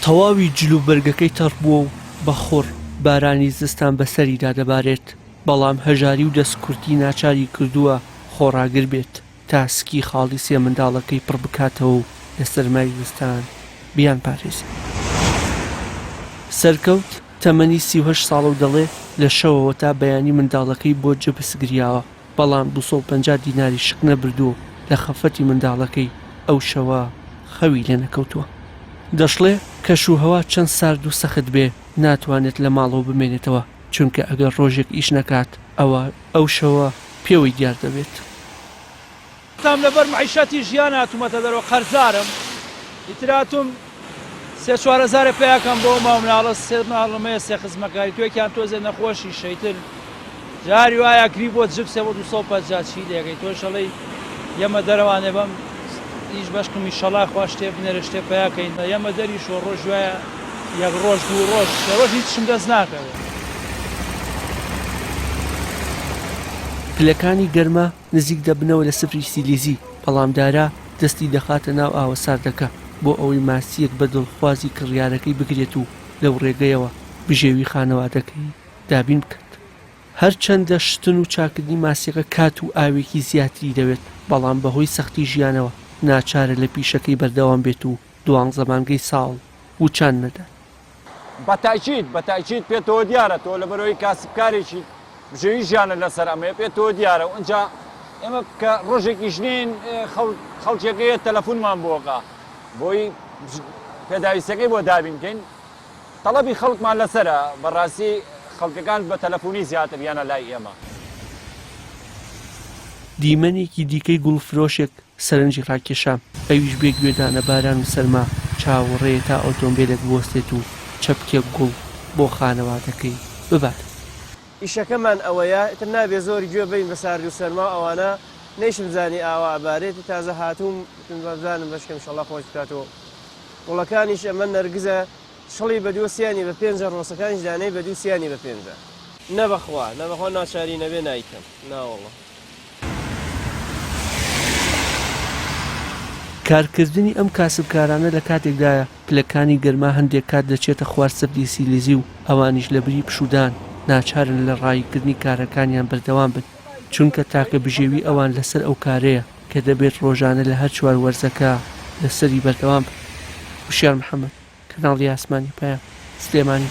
تەواوی جلوبەرگەکەی تەڕ بووە و بە خوڕ بارانی زستان بەسەریدا دەبارێت، بەڵام هەژاری و دەستکورتی ناچاری کردووە خۆڕاگر بێت تا سکی خاڵی سێ منداڵەکەی پڕ بکاتەوە و لە سەرمای زستان بیانپارێزێت. سەرکەوت تەمەنی 38 ساڵە و دەڵێ، لە شەوەوە تا بەیانی منداڵەکەی بۆ جبس گریاوە، بەڵام 250 دیناری شک نەبردووە و لە خەفەتی منداڵەکەی ئەو شەوە خەوی لێ نەکەوتووە. دەشڵێ، کەشوهەوا چەند سارد و سەخت بێ ناتوانێت لە ماڵەوە بمێنێتەوە، چونکە ئەگەر ڕۆژێک ئیش نەکات ئەوا ئەو شەوە پێوەی دیار دەبێت. تام لەبەر مەعیشەتی ژیان هاتوومەتە دەرەوە قەرزارم ئیتر هاتووم سێ چوار هەزارێ پەیا کەم بۆ ماڵ مناڵە سێ مناڵم هەیە سێ خزمەکاری توێکیان تۆزێ نەخۆشیشە ئیتر جاری وایە گری بۆ جپسێ بۆ 250 چی لێکەی تۆش ئەڵێی یەمە دەرەوانێ بەم ئیش بەشکم ئیشەڵا خوا شتێ بنێرێ شتێ پەیا کەین یەمە دەریش و ڕۆژ وایە یەک ڕۆژ دوو ڕۆژ سێ ڕۆژ هیچشم دەست ناکەوێ. پلەکانی گەرما نزیک دەبنەوە لە سفری سیلیزی، بەڵام دارا دەستی دەخاتە ناو ئاوە ساردەکە بۆ ئەوەی ماسییەک بە دڵخوازی کڕیارەکەی بگرێت و لەو ڕێگەیەوە بژێوی خانەوادەکەی دابین بکات. هەرچەندە شتن و چاککردنی ماسییەکە کات و ئاوێکی زیاتری دەوێت، بەڵام بەهۆی سەختی ژیانەوە ناچارە لە پیشەکەی بەردەوام بێت و دوانزە مانگەی ساڵ وچان نەدات. بە تەئکید، بە تەئکید پێتەوە دیارە تۆ لەبەرئەوەی کاسبکارێکیت بژێوی ژیانت لەسەر ئەمەیە پێتەوە دیارە و ئینجا ئێمە کە ڕۆژێکیش نین خەڵکێک هەیە تەلەفونمان بۆ ئەکا بۆی پێداویستەکەی بۆ دابین کەین تەڵەبی خەڵکمان لەسەرە بەڕاستی خەڵکەکان بە تەلەفونی زیاتر یەنە لای ئێمە. دیمەنێکی دیکەی گوڵفرۆشێک سەرنجی ڕاکێشام، ئەویش بێ گوێدانە باران و سەرما چاوەڕێیە تا ئۆتۆمبێلێک بوەستێت و چەپکێک گوڵ بۆ خانەوادەکەی بباتەوە. ئیشەکەمان ئەوەیە، ئیتر نابێ زۆر گوێ بەین بە سارد و سەرما و ئەوانە، نەیشم زانی ئاوا ئەبارێت، تازە هاتووم وتم با بزانم بەشکەم ئیشەڵا خۆش بکات و گوڵەکانیش ئەمە نەرگزە چڵی بە دوو سیانی بە پێنجە ڕۆسەکانیش دانەی بە دوو سیانی بە پێنجە. نە بەخوا نە بەخوا ناچاری نەبێ نایکەم ناوەڵا. کارکردنی ئەم کاسبکارانە لە کاتێکدایە، پلەکانی گەرما هەندێک کات دەچێتە خوار سفری سیلیزی و ئەوانیش لەبری پشوودان ناچارن لە ڕاییکردنی کارەکانیان بەردەوام بن، چونکە تاکە بژێوی ئەوان لەسەر ئەو کارەیە کە دەبێت ڕۆژانە لە هەر چوار وەرزەکە لەسەری بەردەوام بن. وشیار محەمەد، کەناڵی ئاسمانی پەیام، سلێمانی.